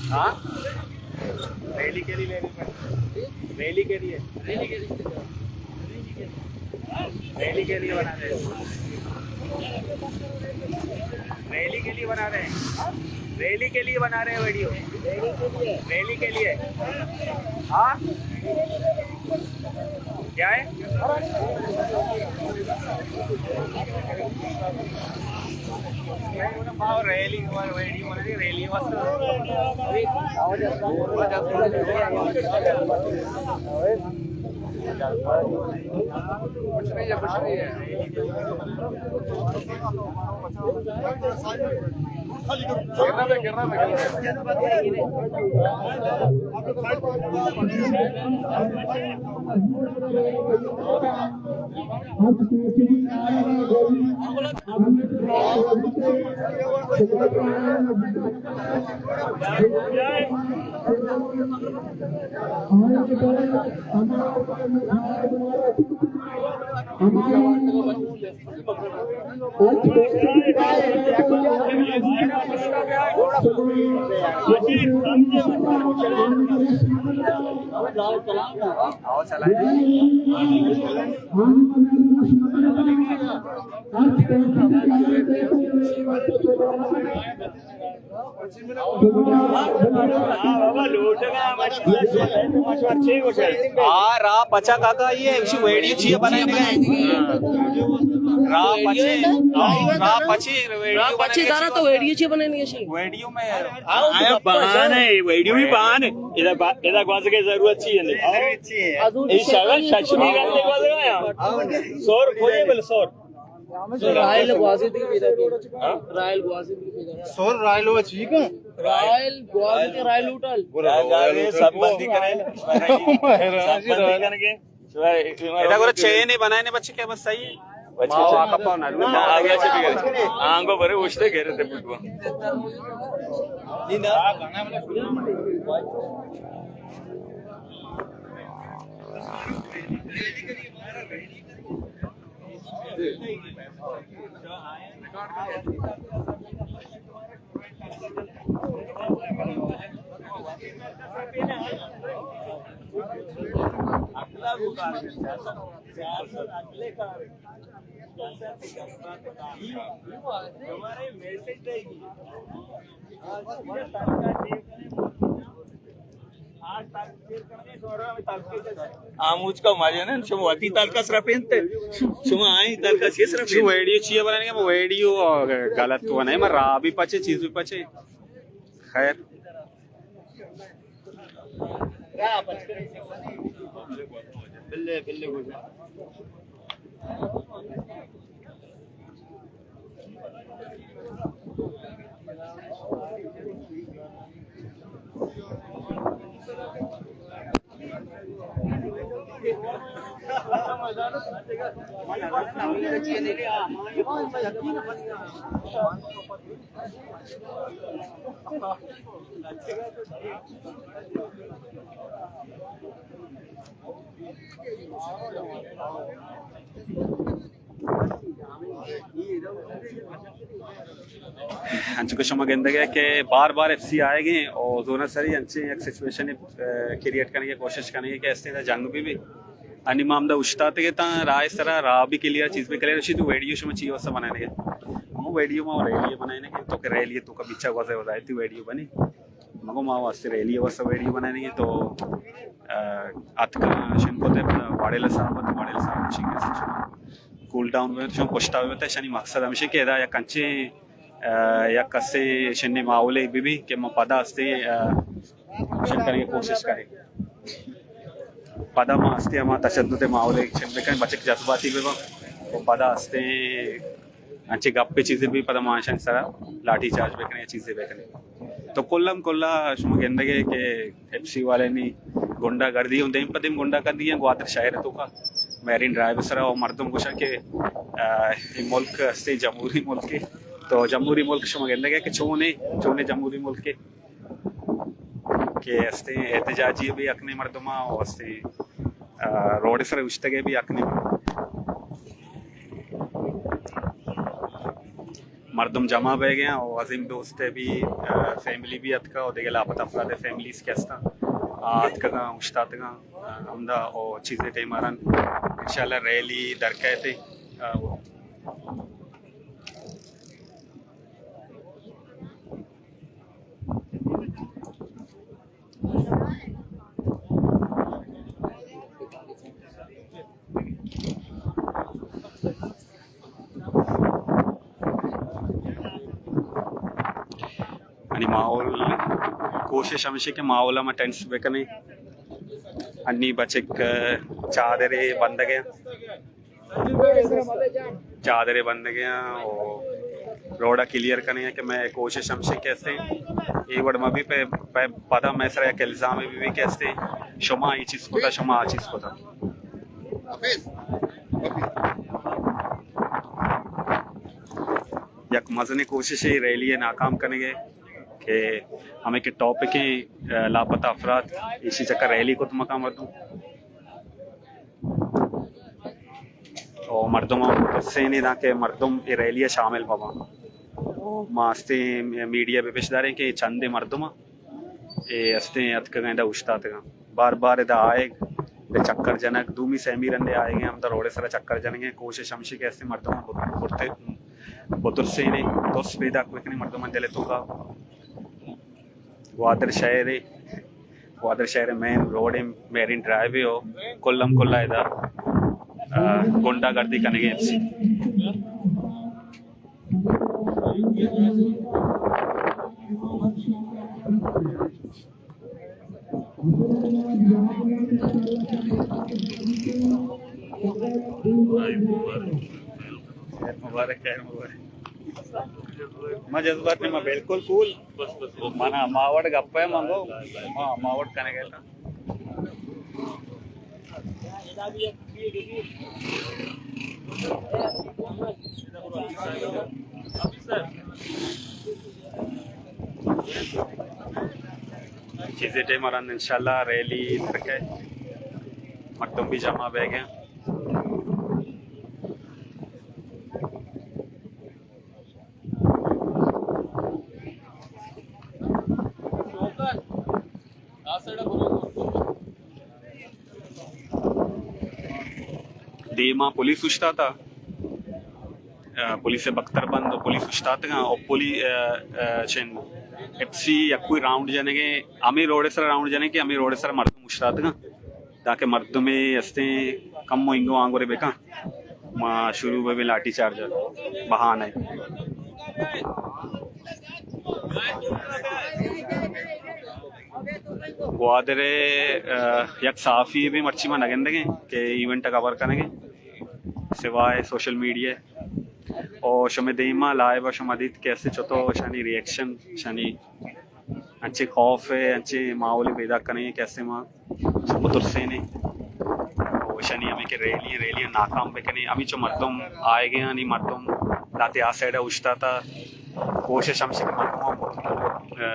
हाँ? रैली के लिए, रैली के लिए, रैली के लिए बना रहे हैं। रैली के लिए बना रहे हैं। रैली के लिए बना रहे हैं वीडियो। रैली के लिए। हाँ? क्या है? Rally, rally, rally. कुछ नहीं है, कुछ नहीं है। हाँ, राह पचा काका, ये एक वीडियो चाहिए बनाने का। राह पचे, हाँ, राह पचे, वीडियो राह पचे बनाने का। दाना तो वीडियो चाहिए बनाने का। वीडियो में आयो बहाने, वीडियो भी बहाने। इधर बा-, इधर ग्वास के जरूरत चाहिए नहीं। ये शगल शशि निकाल के ग्वास गया। सौर खोजे बोले सौर। रायल ग्वासी थी पीदा की। हाँ? रायल ग्वासी थी पीदा। सौर रायल वो ठीक है। रायल ग्वासी के रायल होटल। रायल, रायल सब बंदी करे। महाराज सब बंदी रायल। करके। इधर को चेन ही बनाए ने बच्चे क्या बस सही है? बच्चे माओ चेन। आका पाओ ना। ना, आगे अच्छे भी करे। आंगो भरे उछते घेरे थे फुटबॉल। नींदा। آموچ کا ماجے نے، شما وتی تلکس رپینت، شما آئی تلکس کس رپینت؟ ویڈیو چیئے بنانے کا؟ ویڈیو غلط تو نہیں، میں راہ بھی پچے، چیز بھی پچے۔ خیر۔ بلے، بلے گوشا۔ انچو کہ شما گندگ ءَ کہ بار بار ایف سی آئیگ ایں اور زون ءِ سری انچیں یک سچویشن کریئیٹ کنگ ءِ کوشش کنگ ءَ کہ استیں جنگ بھی بھی۔ انی ما ہمدا اوشتاتگ اتاں راہ ءِ سرا، راہ بھی کلیئر، چیز بھی کلیئر، اشی تو ویڈیو شما چی واسطہ بنائینگ ءَ؟ ہمو ویڈیو ما ریلی ءِ بنائینگ ءَ، تو کہ ریلی ءِ توکا بچا گوزے وزایتی ویڈیو بنی۔ مگو ما واسطے ریلی ءِ واسطہ ویڈیو بنائینگ ءَ، تو، آ، اتکاں شنگ کت ءَ پدا واڑیل ءِ سرا بت، واڑیل ءِ سرا چنگ ءَ شما کول ڈاؤن بہ بت، شما پشتا بہ بت، اشانی مقصد ہمیش کہ ادا یک انچیں، آ، یک کسے شنی ماحولے بہ بی کہ ما پدا استیں، آ، شنگ کنگ ءِ کوشش کنیں۔ پدا ما استیں ہما تشدد ءِ ماحولے شنگ بکنیں، بچک جذباتی بہ باں۔ پدا ہستیں انچیں گپ ءُ چیزے بی، پدا ما اشانی سرا لاٹھی چارج بکنیں، چیزے بکنیں۔ تو کلم کلا شما گندگے کہ ایف سی والے نی گنڈا گردی ہوں، دیم پہ دیم گنڈا گردی ہیں گوادر شہر توکا، میرین ڈرائیو سرا، و مردم گوشاں کہ، آ، اے ملک ہستیں جمہوری ملکے۔ تو جمہوری ملک شما گندگے کہ چونے، چونے جمہوری ملکے کہ ہستیں احتجاجی بی حق نے مردماں، و ہستیں، آ، روڈ سرا اوشتگے بی حق نے۔ مردم جمع بہ گئے ہیں و عظیم دوست ءِ بھی، آ، فیملی بھی اتکا و دیگہ لاپتہ افراد ءِ فیملیز کہ ہستاں، آ، اتکگاں، اوشتاتگاں، آ، ہمدا و چیزے ٹائم آران انشاءاللہ ریلی درکیت، آ، و یعنی ماحول، کوشش ہمیش کہ ماحول ءَ ما ٹینس بکنیں۔ انی بچک چادرے بندگے، چادرے بندگے و روڈ ءَ کلیئر کنیں کہ مئے کوشش ہمیش کہ ہستیں۔ اے وڑ مہ بی پہ، پہ پدا مئے سرا یک الزامے بہ بی کہ ہستیں شما اے چیز کتا، شما آ چیز کتا۔ یک مزنیں کوششے ریلی ءِ ناکام کنگ ءِ کہ ہمے کہ ٹاپک ایں، آ، لاپتہ افراد، ایشی چکا ریلی کت مکاں مردم۔ و مردم ہم ترسینے داں کہ مردم اے ریلی ءَ شامل مہ باں۔ ما ہستیں میڈیا بہ پیش داریں کہ چندے مردم اے ہستیں اتکگاں ادا اوشتاتگاں۔ بار بار ادا آئیگ، ادا چکر جنگ، دومی سیمی رندے آئیگ ایں، ہمدا روڈ ءِ سرا چکر جنگ ایں۔ کوشش ہمیش کہ ہستیں مردماں بت-، برتے، بترسینے، ترس پیداک بکنیں مردماں دل ءِ توکا۔ گوادر شہر ءِ، گوادر شہر ءِ مین روڈ ایں، میرین ڈرائیو ایں و کلم کلا ادا، آ، گنڈا گردی کنگ ایں ایف سی۔ خیر مبارک، خیر مبارک۔ ما جذبات نے، ما بالکل کول۔ منا ماوڑ گپے منگو، ما ماوڑ کنگے تا۔ چیزے ٹائم آران انشاءاللہ ریلی درکے، مردم بھی جمع بہ گئے۔ دیما پولیس اوشتاتا، آ، پولیس بختر بند و پولیس اوشتاتگاں و پولی-، آ، آ، چن ایف سی یک کوئی راؤنڈ جنگے، ہمیں روڈ سر راؤنڈ جنگے کہ ہمیں روڈ سر مردم اوشتاتگاں۔ تاکہ مردمے ہستیں کمو انگو آنگورے بکن، ما شروع بہ بیں لاٹھی چارج بہانے۔ گوادر ءِ، آ، یک صحافی بھی مرچی ما نگندگیں کہ ایونٹ کور کنگیں سوائے سوشل میڈیا۔ او شمے دیما لائیو شما دیت کہ اسے چتو شانی ری ایکشن، شانی انچیں خوف ءِ، انچیں ماحولے پیدا کنیں کہ اسے ما بترسینیں۔ و ایشانی ہمیں کہ ریلی، ریلی ناکام بکنیں۔ ہمیں چو مردم آئے گئے، نی مردم لاتے آ سائیڈ اوشتاتا۔ کوشش ہمیش کہ مردم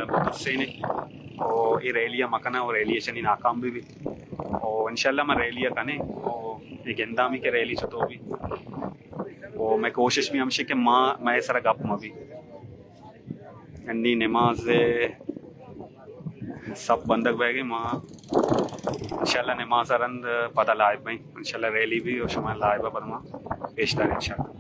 بترسینیں و اے ریلی مکناں و ریلی ایشانی ناکام بھی بی۔ و انشاءاللہ ما ریلی کنیں و اے گندامی کہ ریلی چتو بی۔ و مئے کوشش بھی ہمیش کہ ما، مئے سرا گپ مہ بی۔ انی نماز ءِ صف بندگ بیگیں، ما انشاءاللہ نماز ءَ رند پدا لائیو بیں، انشاءاللہ ریلی بھی و شما لائیو ءَ پد ما پیش داریں انشاءاللہ۔